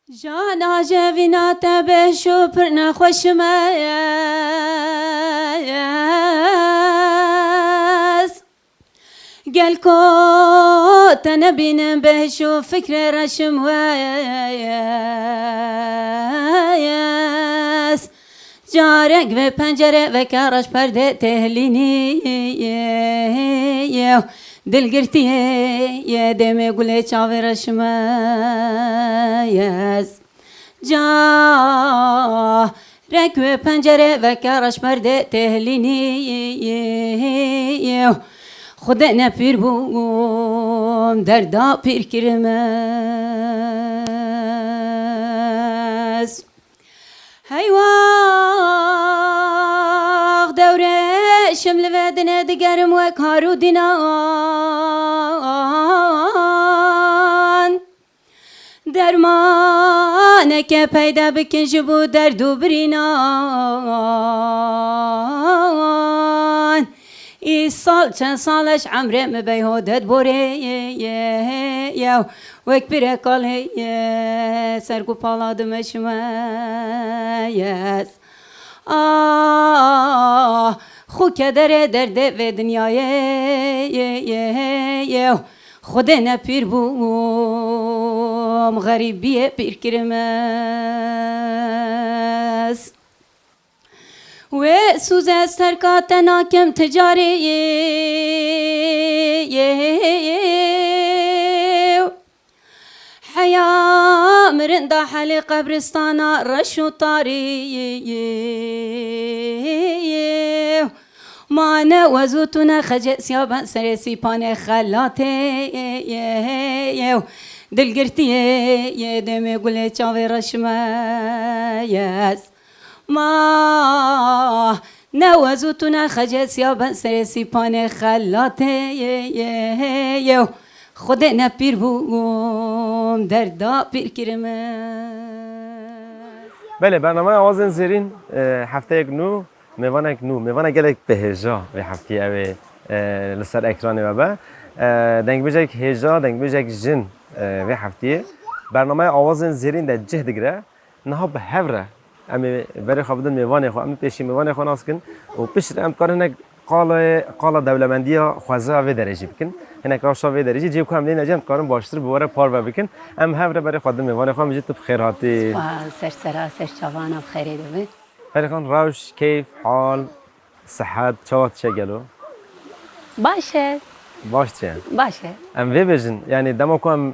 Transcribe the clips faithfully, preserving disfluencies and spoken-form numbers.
Jana jevîna te beş û pir nexweşim ez. Gel ko te nebînim beş û fikrê reşim wez. Carek vê pencerê veke reş perdê têhlînî. Dilgirtiyê yê demê gulê çavê reşime yez. Carek wê pencerê veke reşmerdê têhlînî. Xwedê ne pîr bûm, derda pîr kirim ez. Heywax dewrêşim li vê dinê digerim wek har û dînan. Dermaneke peyda bikin ji bo derd û birînan. Îsal çend sal e ji emrê min beyho dedborê ye. Wek pire kalê ye, ser ku pala dimeşime ye. Ah, xu kederê derdê vê dinyayê ye. Xwedê ne pîr bûm, xerîbiyê pîr kirim ez. Wê sûzê ez terka te nakim ti carê. Heya mirinda helê qebristana reş û tarî. Ma ne wez û tu ne xecê siya ben serê sîpanê xelatê. Dilgirtiyê yê demê gulê çavê reşime yez. Ma ne wez û tu ne xecê siya ben serê sîpanê xelatê. Xwedê ne pîr bûm, derda pîr kirim ez. Belê, bernameya Awazên Zêrîn, e, hefteyek nû, mêvanek nû, mêvanek gelek bi hêja vê heftiyê ew ê, e, li ser ekranê we be. E, dengbêjek hêja, dengbêjek jin, e, vê heftiyê. Bernameya Awazên Zêrîn de cih digire. Niha bi hev re em ê berê xwe bidin mêvanê xwe, em ê pêşî mêvanê xwe nas kin û piştre em dikarin hinek qala, qala dewlemendiya xwezaya vê derê jî bikin. Hinek rewşa vê derê jî cihê ku em lê necih em dikarin baştir bi we re parve bikin. Em hev re berê xwe didin mêvanê xwe, em jî tu bi xêr hatî. Spas, ser sera, ser çavana bi xêrê de be. Berê Xan, rewş, keyf, hal, sihet, çawa diçe gelo? Baş e. Baş diçe? Baş e. Em vê bêjin, yanî dema ku em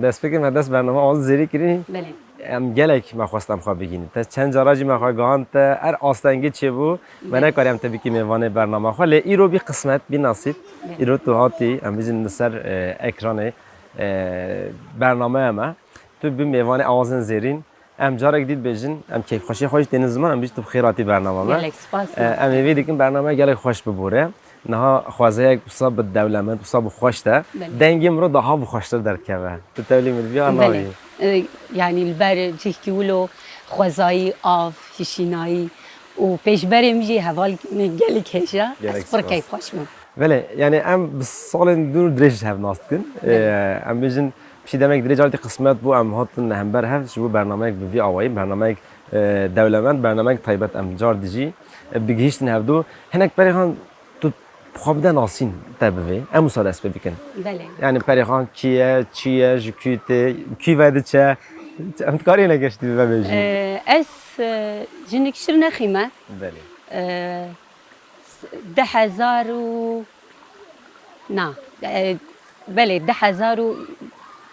destpêkê me dest bername Awazên Zêrîn kirî, belê, em gelek me xwest em xwe bigihînin. Te çend cara jî me xwe gihand te, her astengî çêbû, me, belê, nekarî em te bikî mêvanê bernama xwe. Lê îro bî qismet, bî nasîb. Belê. Îro tu hatî, em bêjin li ser, e, ekranê, e, bernameya me. Tu bî mêvanê Awazên Zêrîn. Em carek dî dibêjin, em keyfxweşiya xwe jî tênin ziman, em bêjin tu bi xêr hatî bernama me. Gelek spas. E, em ê vê dikin bername gelek xweş bibore. Niha xwezayek wisa bi dewlemend, wisa bi xweş de. Belê. Dengê min re daha bi xweştir derdikeve. Tu tevlî min dibî, an, belê, nabî? E, yanî li ber cihkî wilo xwezayî, av, hişînayî û pêşberê min jî heval gelek hêja. Gelek spas. Ez pir keyfxweş bûm. Belê, yanî em bi salên dûr dirêj ji hev nas dikin. Belê. E, em bêjin, piştî demek dirêj cartî qismet bû, em hatin hember hev ji bo bernameyek bi vî awayî, bernameyek, e, dewlemend, bernameyek taybet em cardî jî, e, bigihîştin hevdu. Hinek Perê Xan tu xwe bide nasîn te bivê. Em wisa dest pê bikin. Belê. Yanî Perê Xan kî ye, çi ye, ji kû tê, kû ve diçe? Em dikarî hinek ji te ve bêjin. E, ez, e, jinik Şirnexî me. Belê. E, Di hezar û, na, e, belê, di hezar û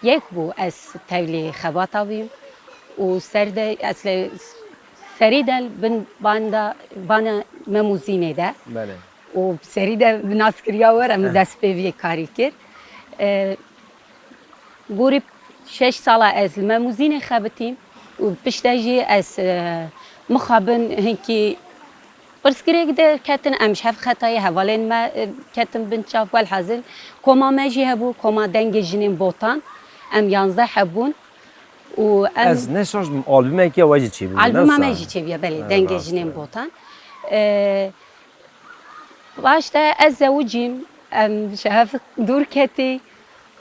yek bû ez tevlî xebata bûyim û ser de, ez li serî de li bin banda, bana Memûzînê de. Belê. Û serî de bi naskiriya we re min dest pê vê karî kir. E, Gorî şeş sala ez li Memûzînê xebitîm û piştre jî ez, e, mixabin hinkî pirsgirêk derketin, em ji hev xetayê hevalên me, e, ketin bin çav. Welhazil, koma me jî hebû, koma Dengê Jinên Botan. Em yanzdeh hebûn û em... Ez ne şaş bim, albûmeke we jî çêbû, ne wisa? Albûma me jî çêbûye, belê, Dengê Jinên Botan. E, Paşde ez zewicîm, em ji hev dûr ketî.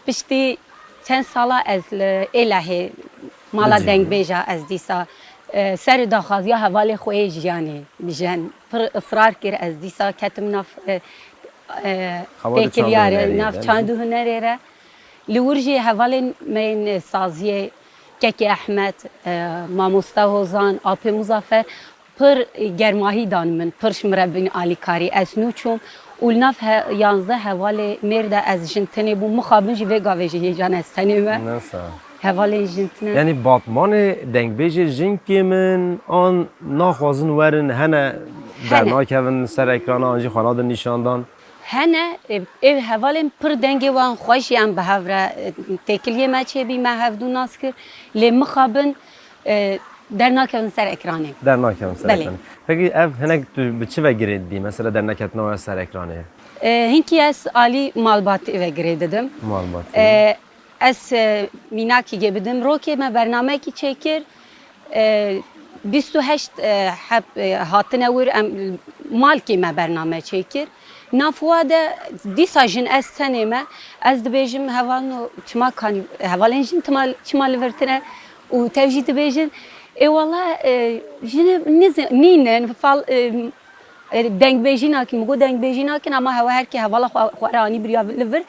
Piştî çend sala ez li Êlahê Mala dengbêja ez dîsa, e, ser daxwaziya hevalê xwe yê jiyanê, Mijen, pir israr kir, ez dîsa ketim nav, e, e, Xebatê têkiliyarê, çand û hunerê nav de. Çand û hunerê re. Li wir jî hevalên me yên saziyê, Kekê Ehmed, e, Mamosta Hozan, Apê Muzafer, pir germahî dan min, pir ji min re bin alîkarî. Ez nû çûm û li nav he-, yanzdeh hevalê mêr de ez jin tenê bûm. Mixabin jî vê gavê jî hêjan ez tenê me. Nasa. Hevalên jin tine. Yanî Batmanê dengbêjê jin kêm in, an naxwazin werin, hene. Hene. Dernakevin ser ekrana, an jî xwe nadin nîşandan? Hene, e, ev hevalên pir dengê wan xweş jî em bi hev re, e, têkiliyê me çêbî, me hevdû nas kir. Lê mixabin, e, dernakevin ser ekranê. Dernakevin ser Belê. Ekranê. Pekî ev hinek tu bi çi ve girê didî? Mesela derneketina we ser ekranê? E, hinkî ez alî malbatî ve girê didim. Malbatî. E, ez, e, mînakî gê bidim. Rokê me bernamekî çêkir. E, bîst û heşt, e, heb, e, hatine wir em malkê me bername çêkir. Nav wa de dîsa jin ez tenê me. Ez dibêjim hevalno çima kanî, hevalên jin tima, çima li vir tine û tev jî dibêjin. Ê wala, e, jin niz-, nînin, fal, e, e, dengbêjî nakin, min got dengbêjî nakin, ama hewa her kê hevala xwe, xwe re anî biriya li vir.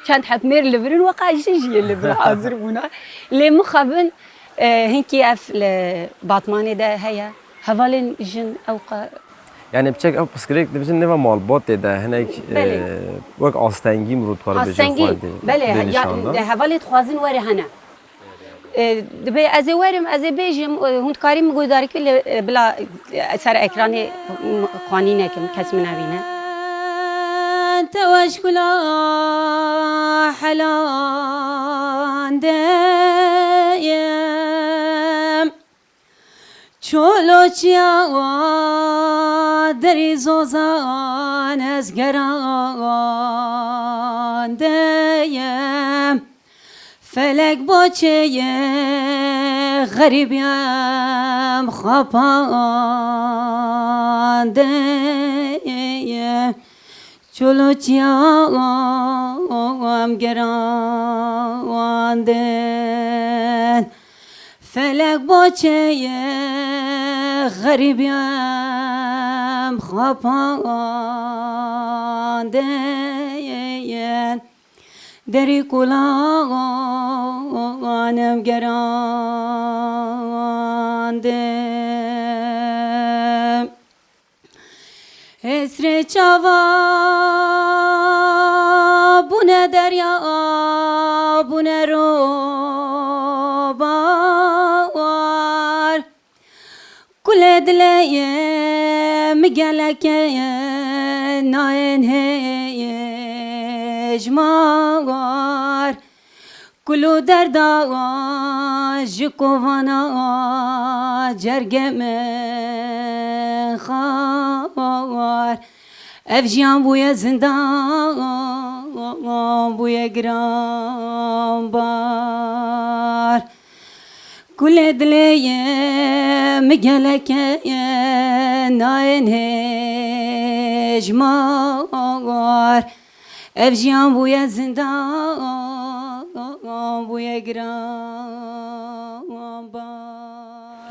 Çend heb mêr li vir in, weqa jin jî yê li vir hazir bûna. Lê mixabin, e, hinkî ev li Batmanê de heye. Hevalên jin ewqa Yani piçek ev pirsgirêk dibêjin nêva malbatê de hinek, Belê. E, wek astengî mirû dikare bêje Astengî, xwedê. Belê, Bê ya, nîşan de. Hevalê dixwazin were hene. E, dibê ez ê werim, ez ê bêjim, e, hûn dikarî min guhdarî kir, lê, e, bila, e, ser ekranê, m-, xwanî nekim, kes min nebîne. Te weş kula helan de ye. Çoloçiya derî zozan ez geran de ye. Felek boçeyê xerîbiyem xapandê ye. Çoloçiyam gerandin. Felek boçeyê xerîbiyem xapandê ye. Derî kulaxanim gerandin. Hesrê çava bûne derya, bûne robar. Kulê dilê ye mi geleke ye, nayên hêj mar. Kul û derda ji kovana cergê min xar. Ev jiyan bûye zindan, bûye giranbar. Kulê dilê ye mi geleke ye, nayên hêj mar. Ev jiyan bûye zindan, bûye giranbar.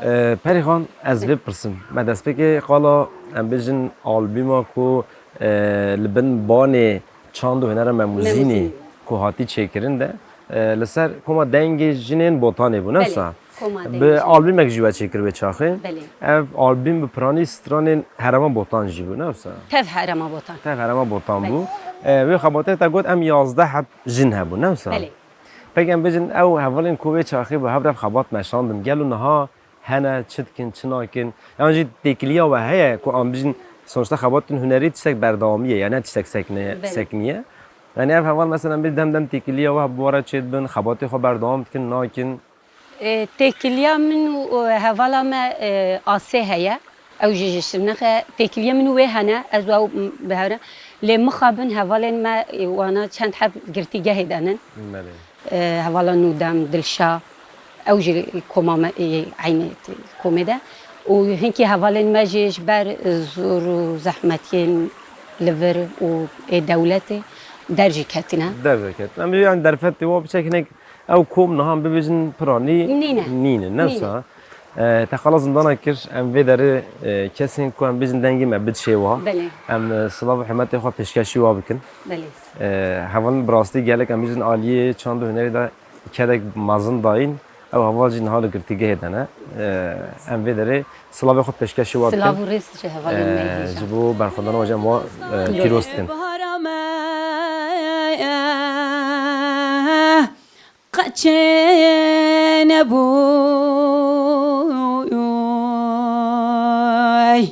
E, Perîxan, ez vê pirsim. Me destpêkê qala, em bêjin albûma ku, e, li bin banê Çand û Hunera Memûzînî Memûzînî. Ku hatî çêkirin de, e, li ser koma dengê jinên Botanê bû, ne Belê, wisa? Koma dengê Bi jinên. Albûmek jî we çêkir wê çaxê. Belê. Ev albûm bi piranî stranên Herêma Botan jî bû, ne wisa? Tev Herêma Botan. Tev Herêma Botan Belê. Bû. E, wê xebatê te got em yazdeh heb jin hebû, ne wisa? Belê. Peki em bêjin ew hevalên ku wê çaxê bi hev re xebat meşandin, gelo niha hene, çi dikin, çi nakin? Yan jî têkiliya we heye ku em bijin, sonuçta xebatên hunerî tiştek berdewamî ye, yani ne tiştek sekne-, Belê. Sekiniye. Yani ev heval mesela em bêjin dem dem têkiliya we bi we re çêdibin, xebatê xwe berdewam dikin, nakin? E, têkiliya min û, û hevala me, e, Asê heye. Ew jî ji Şirnex e. Têkiliya min û wê hene. Ez û ew m-, bi hev re. Lê mixabin hevalên me, e, wana çend heb girtîgehê de nin. Belê. E, hevala Nûdem, Dilşa, ew jî koma me, e, eynî t-, komê de. Û hinkî hevalên me jî ji ber, e, zor û zehmetiyên li vir û ê dewletê der jî ketine. Der jî ketine. Em jî yani derfetê wan piçek hinek Ew kom niha em bibêjin piranî Nîne. Nîne, ne Nîne. wisa. E, te qala zindana kir, em vê derê, e, kesên ku em bêjin dengê me bidişê wa. Belê. Em, e, silav û hurmetê xwe pêşkêşî wa bikin. Belê. E, hevalên bi rastî gelek em bêjin aliyê çand û hunerê de kedek mezin dayîn. Ew heval jî niha li girtîgehê de ne. E, em vê derê silavê xwe pêşkêşî wa bikin. Silav û rêz ji hevalên me E, hêja. Ji bo berxwedana we jî em wa, e, pîroz dikin. Bahara me qet çênebûy.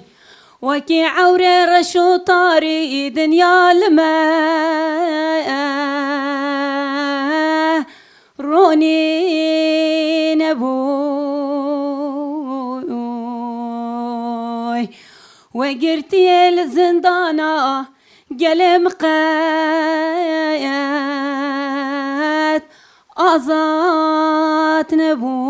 Wekî ewrê reş û tarî dinya li me ronî nebûy. We girtiye li zindana gelê min qet azad nebûy.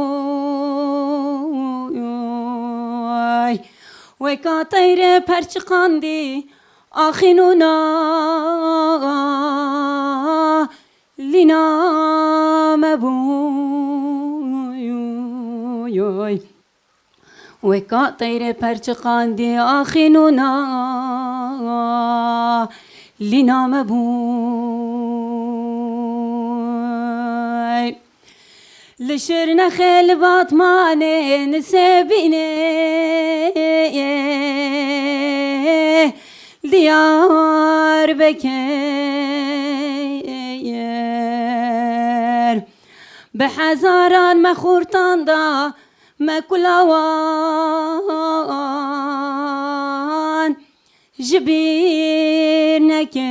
Weka teyrê perçiqandî axîn û na lîna me bûy. Weka teyrê perçiqandî axîn û na lîna me bûy. Li Şirnexê, li Batmanê, Nisêbînê, Diyarbekir. Bi hezaran me xurtan da, me kulawan ji bîr nekir.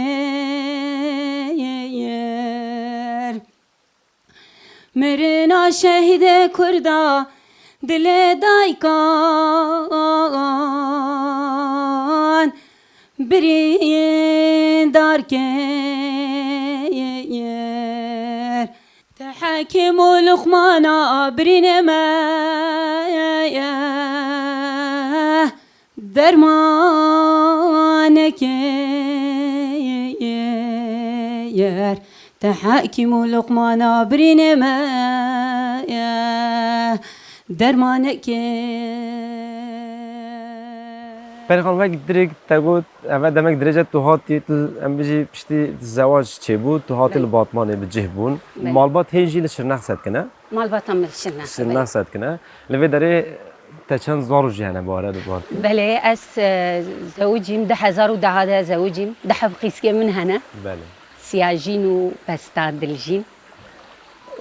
Mirina şehîdê Kurda dilê daykan birîndar kir. Te Hekîm û Luqmana birînê me dermanekê yer. Te Hekîm û Luqmana birînê me dermanekê. Perîxan, wek dirêk te got, eve demek dirêj e tu hatî, tu, em bijî piştî zewac çêbû, tu hatî Belê. li Batmanê bi cih bûn. Belê. Malbat hê jî li Şirnexsê dikine. Malbata min li Şirnexsê, Şirnexsê dikine. Li vê derê te çend zar û jî hene, bare di bar? Belê, ez, e, zewicîm, du hezar û deh de zewicîm. Du heb qîzkê min hene. Belê. Siyajîn û Besta Diljîn.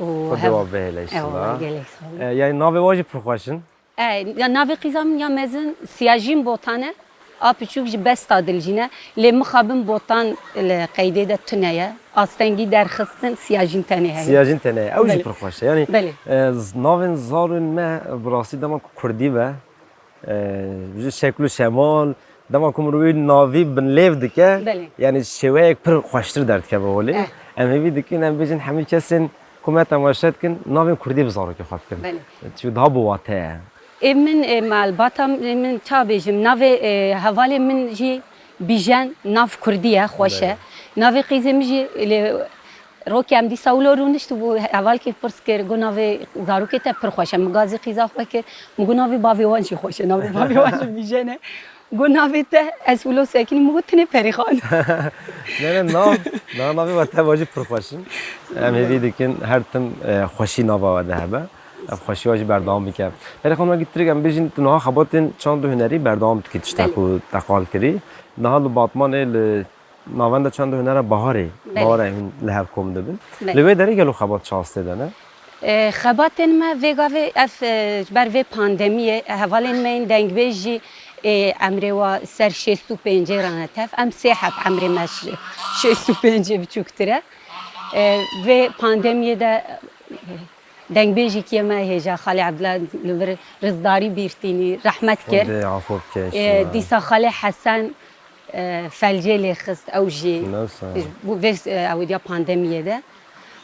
Û Xwedê hev- we bihêle Ewa, inşallah. Gelek sağ olun. E, yani navê wa jî pir xweş in. E, ya navê qîza min ya mezin Siyajîn Botan e. A piçûk jî Besta Diljîn e. Lê mixabin Botan li qeydê de tune ye. Astengî derxistin, Siyajîn tenê heye. Siyajîn tenê heye. Ew jî Belê. pir xweş e. Yani, Belê. e, z-, navên zarên me bi rastî dema ku kurdî be, e, ji şekl û şemal, dema ku mirov wî navî binlêv dike, Belê. yani şêweyek pir xweştir derdikeve holê. Eh. Em hêvî dikin, em bêjin hemî kesên ku me temaşe dikin, navên kurdî bi zarokê xwe bikin. Belê. Çi daha bi wate ye. Ê min, ê malbata min, ê min ça bêjim, navê, ê, hevalê min jî Bîjen, nav kurdî ye, xweş e. Belê. Navê qîzê min jî lê rokê em dîsa wilo rûniştibû, hevalkê pirs kir, got, "Navê zarokê te pir xweş e." Min gazî qîza xwe kir, min got, "Navê bavê wan jî xweş e, navê bavê wan jî Bîjen e." Got, "Navê te?" Ez wilo sekinî, min got, "Tinê Perîxan." Ne, ne, nav, na, navê we teva jî pir xweş in. Em hêvî dikin her tim, e, xweşî nava we de hebe. Ev xweşiya jî berdewam bike. Perîxan, wekî tirik em bêjin, tu niha xebatên çand û hunerî berdewam dikî, tiştek Belê. ku te qal kirî. Niha li Batmanê li navenda çand û hunera Baharê, Belê. Baharê hûn li hev kom dibin. Belê. Li wê derê gelo xebat çi astê de ne? E, xebatên me vê gavê ev, e, ji ber vê pandemiyê, e, hevalên me yên dengbêj jî, e, emrê wa ser şêst û pêncê rane tev. Em sê heb emrê me şi-, şêst û pêncê biçûktir e. E, vê pandemiyê de, e, Dengbêjîkiyê me hêja Xalê Ebdullah li vir rizdarî bîr tînî, rehmet kir. Xwedê afo bike Ê, inşallah. Dîsa Xalê Hesen, e, felcê lê xist ew jî. Ne wisa. Ji bo vê, e, ew diya pandemiyê de.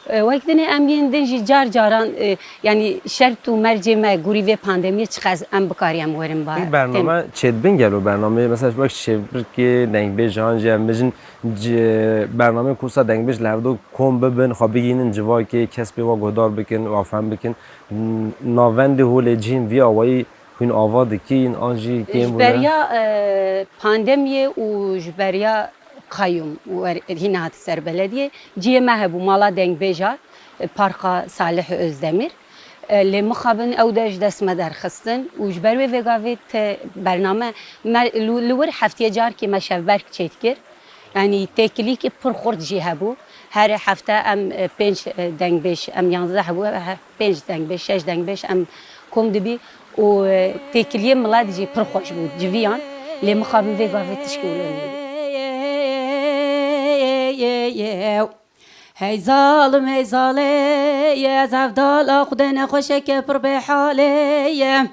E, wek dinê em yên din jî car caran, e, yanî şert û mercê me gorî vê pandemiyê çiqas em bikarî em werin ba-, Peki bername çêdibin gelo? Bernameyê mesela wek şêwirkê, dengbêjan jî em bijin ci-, bernameyê kursa dengbêj li hevdo kom bibin, xwe bigihînin civakê, kes pê wa guhdar bikin û fehm bikin. N-, navendê holê cihên vî awayî hûn ava dikîn an jî kêm Ji bûne? beriya, e, pandemiyê û ji beriya qayûm wer-, hîna hatî ser belediyê, cihê me hebû, mala dengbêja, e, Parka Salih Özdemir. E, lê mixabin ew de ji dest me derxistin û ji ber wê vê gavê te bername me li, li wir heftiyê carkê me şevberk çêdikir. Yanî têkilîkî pir xurt jî hebû. Her hefte em, e, pênc, e, dengbêj, em yanzdeh bû, he-, pênc dengbêj, şeş dengbêj em kom dibî û, e, têkiliyê milet jî pir xweş bû, civiyan. Lê mixabin vê gavê tişkî wilo nîne. Hey zalim, hey zalê ye, ez evdala Xwedê nexweşeke pir bê halê ye.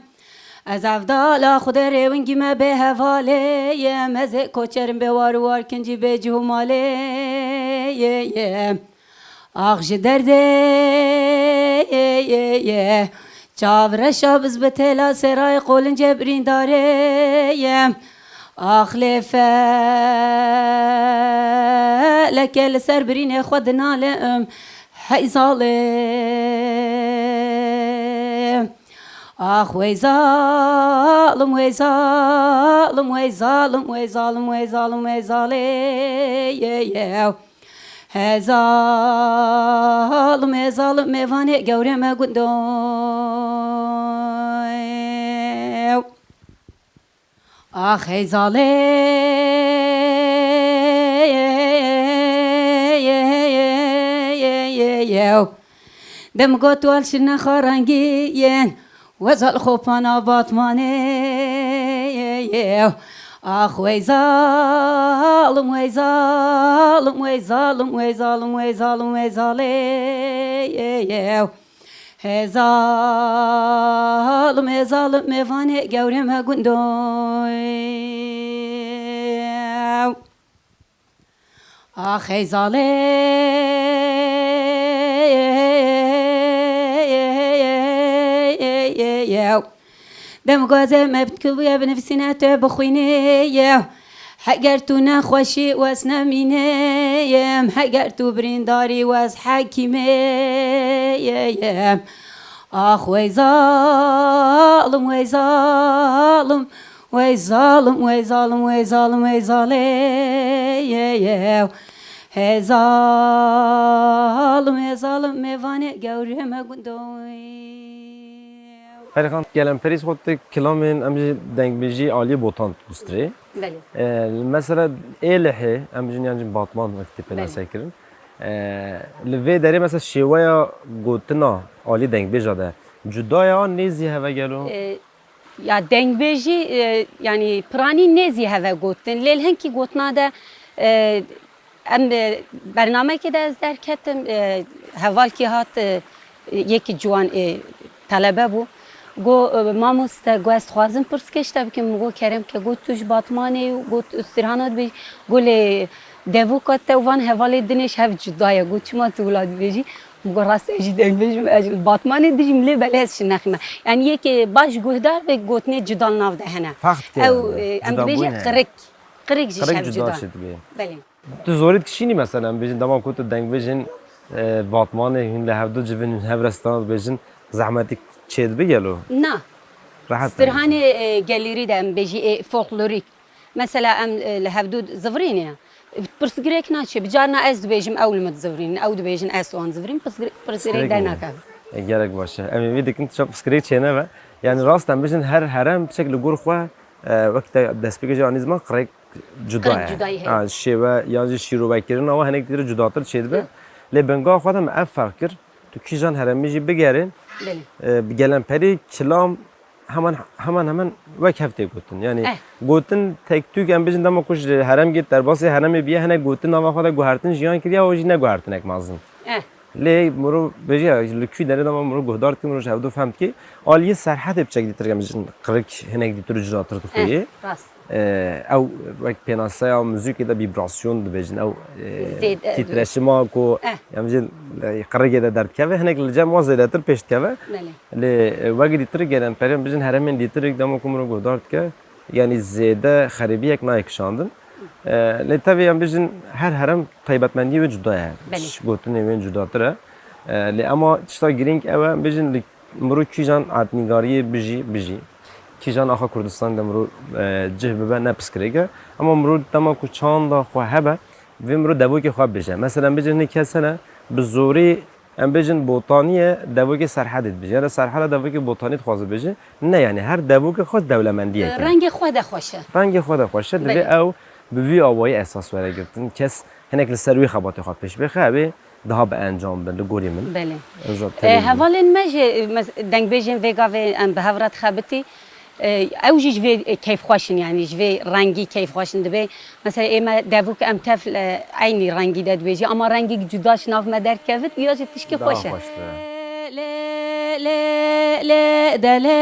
Ez evdala Xwedê rêwingî me bê hevalê ye, me zê koçerim bê war û war kincî bê cih û malê ye, ye. Ax ji derdê ye, ye, ye. Çav reşa biz bi têla serayê qolincê birîndarê ye. Ax lê feleke li ser birînê xwe dinalim, hey zalê. Ax wey zalim, wey zalim, wey zalim, wey zalim, wey zalim, wey zalê ye, ye. He zalim, he zalim, mêvanê gewrê me gundo. Ax hey zalê. Dem got wal şine xarangiyên, we zal xopana Batmanê. Ax wey zalim, wey zalim, wey zalim, wey zalim, wey zalim, wey zalê. He zalim, he zalim, mêvanê gewrê me gundo. Ax hey zalê. Dem gazê me bikiliye binivîsîne tu bixwînê ye. Heger tu nexweşî wes nemînê yem, heger tu birîndarî wes hekîmê yem. Ax wey zalim, wey zalim, wey zalim, wey zalim, wey zalim, wey zalê ye. He zalim, he zalim, mêvanê gewrê me gundo. Ferîxan, gelemperî xwe tu kilamên em jî dengbêjî aliyê Botan dustirê. Belê. E, mesela Êlihê, em bijin yan jî Batman wek tê pê Belê. Nasekirin. E, li vê derê mesela şêweya gotina alî dengbêja de cuda ya an nêzî heve gelo? E, ya dengbêjî, e, yanî piranî nêzî heve gotin. Lê li hinkî gotina de, e, em, e, bernamekê de ez derketim, e, hevalkî hat, e, yekî ciwan, e, telebe bû. Got, e, mamoste, got, ez dixwazim pirsgê ji te bikim. Min got, kerem ke, got, tu ji Batmanê yî û got, tu Sirhana dibêjî. Got, lê devoka te û van hevalê dinê ji hev cuda ye. Got, çima tu wila dibêjî? Min got, rast ez jî dengbêj im, ez ji Batmanê dijîm, lê belê ez şinexîme. Yanî yekê baş guhdar be gotinê cuda li nav de hene. Fext ke Ew, yani, e, em cuda dibêjin bûyî hene. Qirik. Qirik jî ji Qirik hev cuda cuda. Çi dibe? Belê. Tu zorî dikişînî mesela, em bêjin dema ku tu dengbêjin, e, Batmanê hûn li hevdu civin hûn hev re stran dibêjin, zehmetî çêdibe gelo? Na. Rehet Stirhanê, e, gelêrî de em bêjî, e, folklorîk. Mesela em, e, li hevdu zivirîne. Pirsgirêk naçe. Bi carna ez dibêjim, ew li min dizivirînin, ew dibêjin ez wan zivirîn. Pirsgirê-, pirsgirêk Pirsgirêk dernakeve. E, gelek baş e. Em ê vî dikin tu çap pirsgirêk çêneve. Yani rast em bêjin her herem piçek li gor xwe, e, wek te destpêkê jî anî ziman qirêk cuda Qirêk ye. cudayî heye. Ha, şêwe yan jî şîrovekirina wan hinek tîtir cudatir çêdibe. Hı. Lê binga xwe de me ev ferq kir. Tu kîjan heremî jî bigerê, Belê. e, bi gelemperî kilam heman, heman, heman wek hev tê gotin. Yani Eh. gotin tek tûk em bijin dema ku ji heremgê derbasî heremê biye hinek gotin nava xwe de guhertin jiyan kiriye, o jî ne guhertinek mezin. Eh. Lê mirov bêjî ya, li kû derê dema mirov guhdar dike, mirov ji hevdu fehm dike. Aliyê Serhedê piçek dîtir em jin qirik hinek dîtir û cudatir dixuye. Eh, rast. Ee, ew wek pênaseya muzîkê de vîbrasyon dibêjin. Ew, e, Zêde, tîtreşima ku Eh. em jin, e, qirigê de derdikeve, hinek li cem wan zêdetir pêş dikeve. Belê. Lê, e, wek dîtir gelen perên bijin heremên dîtir dema ku mirov guhdar dike, yanî zêde xerîbiyek nayê kişandin. E, lê tevî em bijin her herem taybetmendiyê wê cuda ye. Belê. Gotinê wê cudatir e. E, lê ema tişta girîng ew e, em bijin li mirov kîjan erdnîgariyê bijî, bijî. Kîjan axa Kurdistan de mirov, e, cih bibe ne pirsgirêk e. Ema mirov dema ku çanda xwe hebe, vê mirov devokê xwe bibêje. Mesela em bijin hinek kes hene, bi zorê em bêjin Botanî ye, devokê Serhedê dibêje. Ya da Serheda devokê Botanî dixwaze bêje. Ne, yanî her devokê xwe dewlemendiyek e. Rengê xwe de xweş e. Rengê xwe de xweş e. Divê Belê. ew bi vî awayî esas were girtin. Kes hinek li ser wî xebatê xwe pêş bixe, ew ê daha bi encam bin, li gorî min. Belê. Ez E, tevî hevalên me jî, e, mes-, dengbêjên vê gavê em bi hev re dixebitî. E, ew jî ji vê, e, keyfxweş in, yanî ji vê rengî keyfxweş in. Dibê, mesela ê me devûk em tev, e, eynî rengî de dibêjî, ama rengî cuda ji nav me derdikevit, ya jî tişkî Daha xweş e. xweştir e. Lê, lê, lê, de, lê,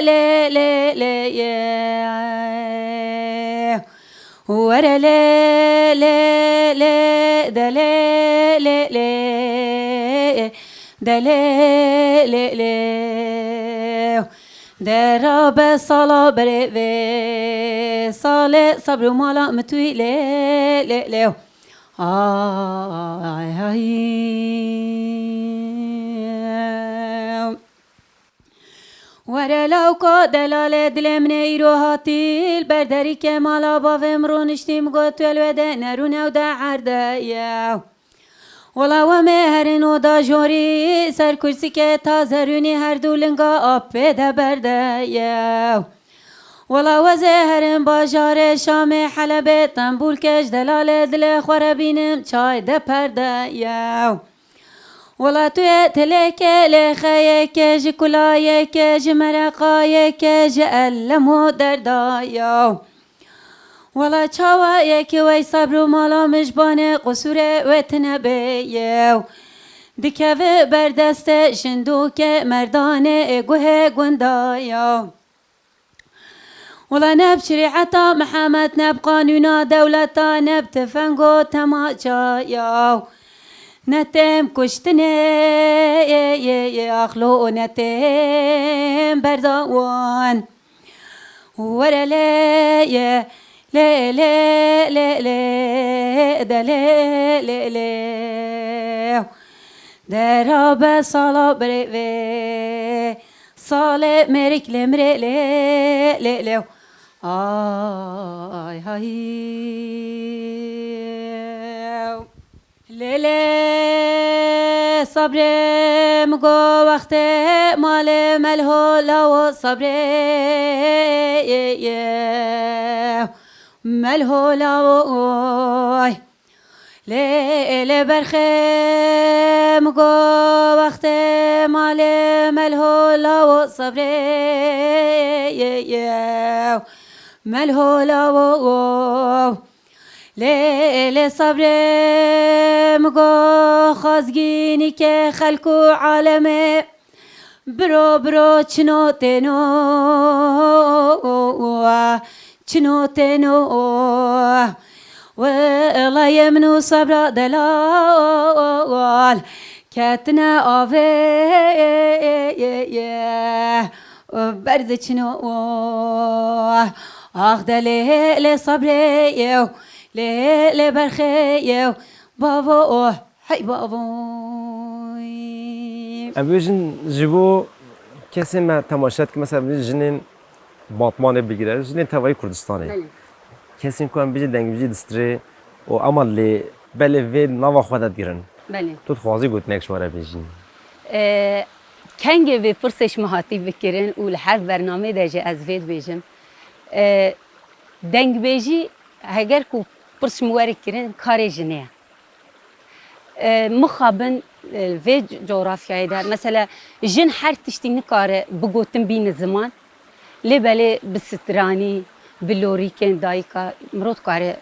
lê, lê, lê, yê. Were lê, lê, lê, de, lê, lê, lê, de, lê, lê, lê. De rabe sala berê vê salê, sabr û mala mitûî lê, lê, lê. Ay, ay. Were lawka delalê dilê min ê îro hatî, li ber derî ke mala bavê min rûniştî, min got, tu li wê de nerûne û de erde ye. Wela we mê herin û da jorî, ser kursîkê taze rûnî, her du linga apê de berde ye. Wela we zê herin bajarê Şamê, Helebê, Tembûlkê, ji delalê dilê xwe re bînim, çay de perde ye. Wela tu yê tilekê lê xeyekê, ji kulayekê, ji mereqayekê, ji elem û derda ye. Wela çawa yekê wey sabr û mala min ji banê qusûrê wê tine bê ye. Dikeve ber destê şindokê merdanê ê guhê gunda ye. Wela ne bi şerîeta Mihemed, ne bi qanûna dewleta, ne bi tifengo temaça ya. Ne têm kuştinê, axlo û ne têm berda wan. Were lê ye, lê, lê, lê, lê, de lê, lê, lê. De rabe sala berê vê. Salê mêrik lê mirê lê, lê, lê. Ay, hay. Lê, lê, sabrê min go wextê malê melhola wo sabrê, melhola wo, oy. Lê, lê berxê min go wextê malê melhola wo sabrê, melhola wo. Lê, lê sabrê min go xwazgînî ke xelk û alemê. Biro, biro, çino têno, çino têno. Welayê min û sabra delal ketine avê, berdi çino. Ax de lê, lê sabrê yew, lê, lê berxê yew, bavo. Hey bavoy. Em bêjin ji bo kesên me temaşe dikin, mesela jinên Batmanê bigire, jinên tevayî Kurdistanê. Belê. Kesên ku em bêjin dengbêjî distirê û ema lê belê vê nava xwe de digirin. Belê. Tu dixwazî gotinek ji we re bêjî? E, kengê vê pirsê ji min hatî bikirin û li her bernamê de jî ez vê dibêjim. E, dengbêjî heger ku pirs ji min were kirin karê jinê ye. E, mixabin, e, vê co-, coğrafyayê de, mesela, jin her tiştî nikare bi gotin bîne ziman, lê belê bi stranî, bi lorîkên dayika mirov dikare, e,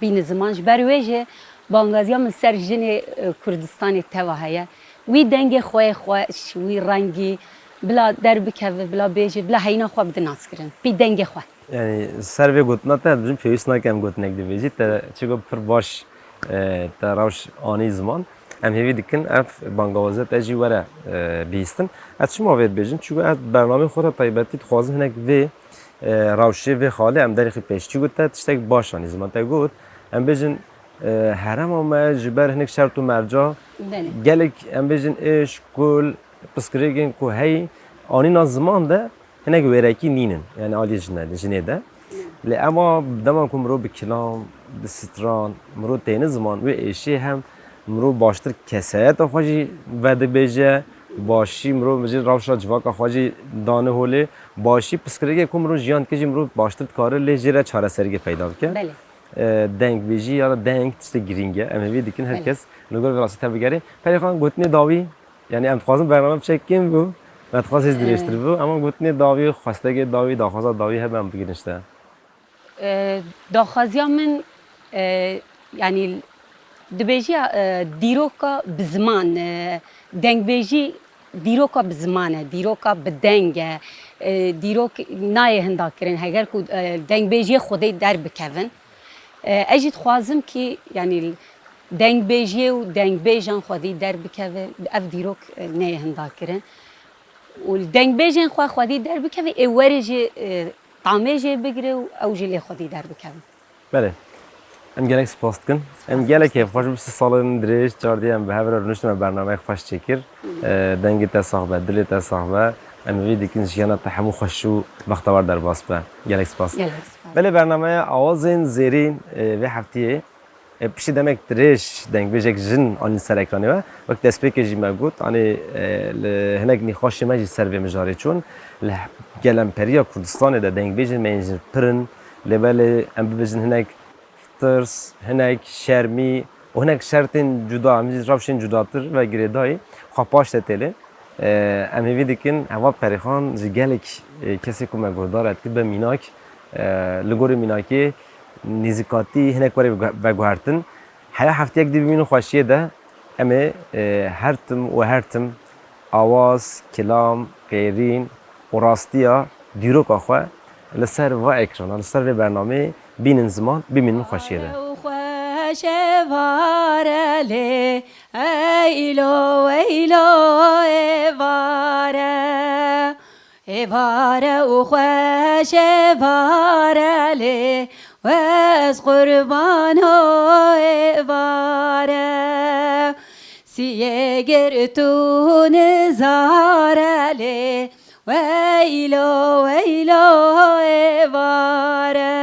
bîne ziman. Ji ber wê jî Bangaziya min ser jinê, e, Kurdistanê teva heye. Wî dengê xwe yê xweş, wî rengî, bila derbikeve, bila bêje, bila heyna xwe bide naskirin. Pî dengê xwe. Yani ser vê gotina te dibêjim pêwîst nake em gotinek dibêjî. Te çigo pir baş, e, te rewş anî ziman. Em hêvî dikin ev bangawaziya te jî were, e, bihîstin. Ez çima vê dibêjim? Çigo ez bernameyê xwe re taybetî dixwazim hinek vê, e, rewşê vê xalê em derê xwe pêş. Çigo te tiştek baş anî ziman. Te got, em bêjin, e, herêma me ji ber hinek şert û merca Belê. gelek em bêjin êş, kul, piskirêgên ku heyî anîna ziman de hinek wêrekî nînin, yani aliyê jine de, jinê de. Lê ema dema ku mirov bi kilam, bi stran, mirov têne ziman, wê êşê hem mirov baştir kesayeta xwe jî vedibêje, başî mirov jî rewşa civaka xwe jî dane holê, başî piskirêgê ku mirov jiyan dike jî mirov baştir dikare lê jê re çareseriyê peyda bike. Belê. E, dengbêjî ya da deng tiştek girîng e. Em hêvî dikin her Belê. kes li gor vê rastî tevbigere. Perê Xan, gotinê dawî, yani em dixwazin bername biçe kêm bû, me dixwaz hêz dirêjtir bû, ama gotinê dawî, xwestegê dawî, daxwaza dawî hebe em bigirin ji te. E, daxwaziya min, e, yani dibêjiya, e, dîroka bi ziman, e, dengbêjî dîroka bi ziman e, dîroka bi deng e, e, dîrok nayê hinda kirin. Heger ku, e, dengbêjiyê Xwedê derbikevin, e, ez jî dixwazim kî, yanî dengbêjiyê û dengbêjan xwedî derbikeve, ev dîrok, e, neyê hinda kirin. Û dengbêjên xwe xwedî derbikeve, ê werê jî, e, tamê jê bigire û ew jî lê xwedî derbikevin. Belê. Em gelek spas dikin. Em gelek kêfxweş bû, sih salên dirêj, çar dî em bi hev re rûniştin, me bernameyek xweş çêkir. E, dengê te sax be, dilê te sax be. Em hêvî dikin jiyana te hemû xweş û bextewar derbas be. Gelek spas. Gelek spas. Belê, bernameya Awazên Zêrîn, e, vê heftiyê, e, piştî demek dirêj dengbêjek jin anîn ser ekranê we. Wek destpêkê jî me got, anî, e, li hinek nîqaşê me jî ser vê mijarê çûn. Li gelemperîya Kurdistanê de dengbêjên me yên jin pir in. Lê belê em bibêjin hinek tirs, hinek şermî û hinek şertên cuda, em jî rewşên cudatir ve girêdayî xwe paş de têlê. E, em hêvî dikin heval Perîxan ji gelek, e, kesê ku me guhdar e dikir be mînak, e, li gorî mînakê nêzîkatî hinek were veguhertin. Heya heftiyek dî bimînin xweşiyê de em ê, e, her tim û her tim awaz, kilam, qêrîn û rastiya dîroka xwe li ser va ekrana, li ser vê bernameyê bînin ziman, bimînin xweşiyê de. Vare û xweş êvare lê, eylo, eylo êvare. Êvare û xweş êvare lê, wez qurbano êvare. Siyê girt û nizare lê, weylo, weylo êvare.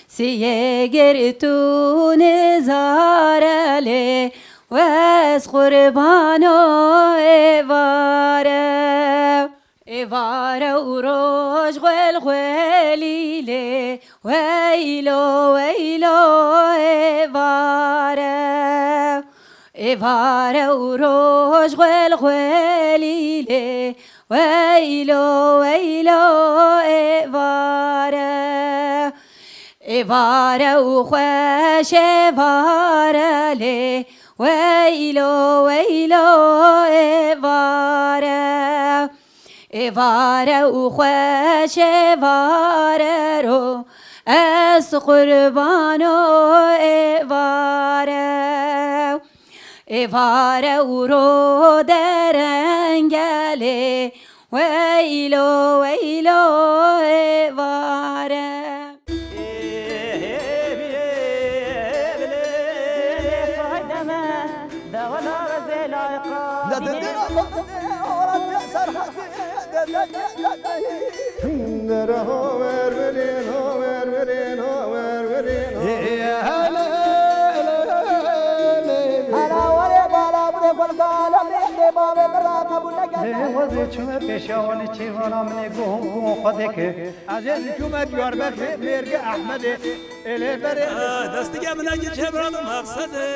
Siyê girt û nizare lê, wez qurbano êvare. Êvare û roj xwel xwelî lê, weylo, weylo êvare. Êvare û roj xwel xwelî lê, weylo, weylo êvare. Êvare û xweş êvare lê, weylo, weylo êvare. Êvare û xweş êvare ro, ez qurbano êvare. Êvare û ro derenge lê, weylo, weylo êvare. Hela warê bala bide gul gala bide bavê bira qebûl neke. Lê wezê çime pêşiya wanî çêvana min ê guhûn guhûn xwe deke. Ez ê çûme Diyarbekirê mêrge Ehmedê. Ê lê berê. Destige min eke çêvana min maqsedê.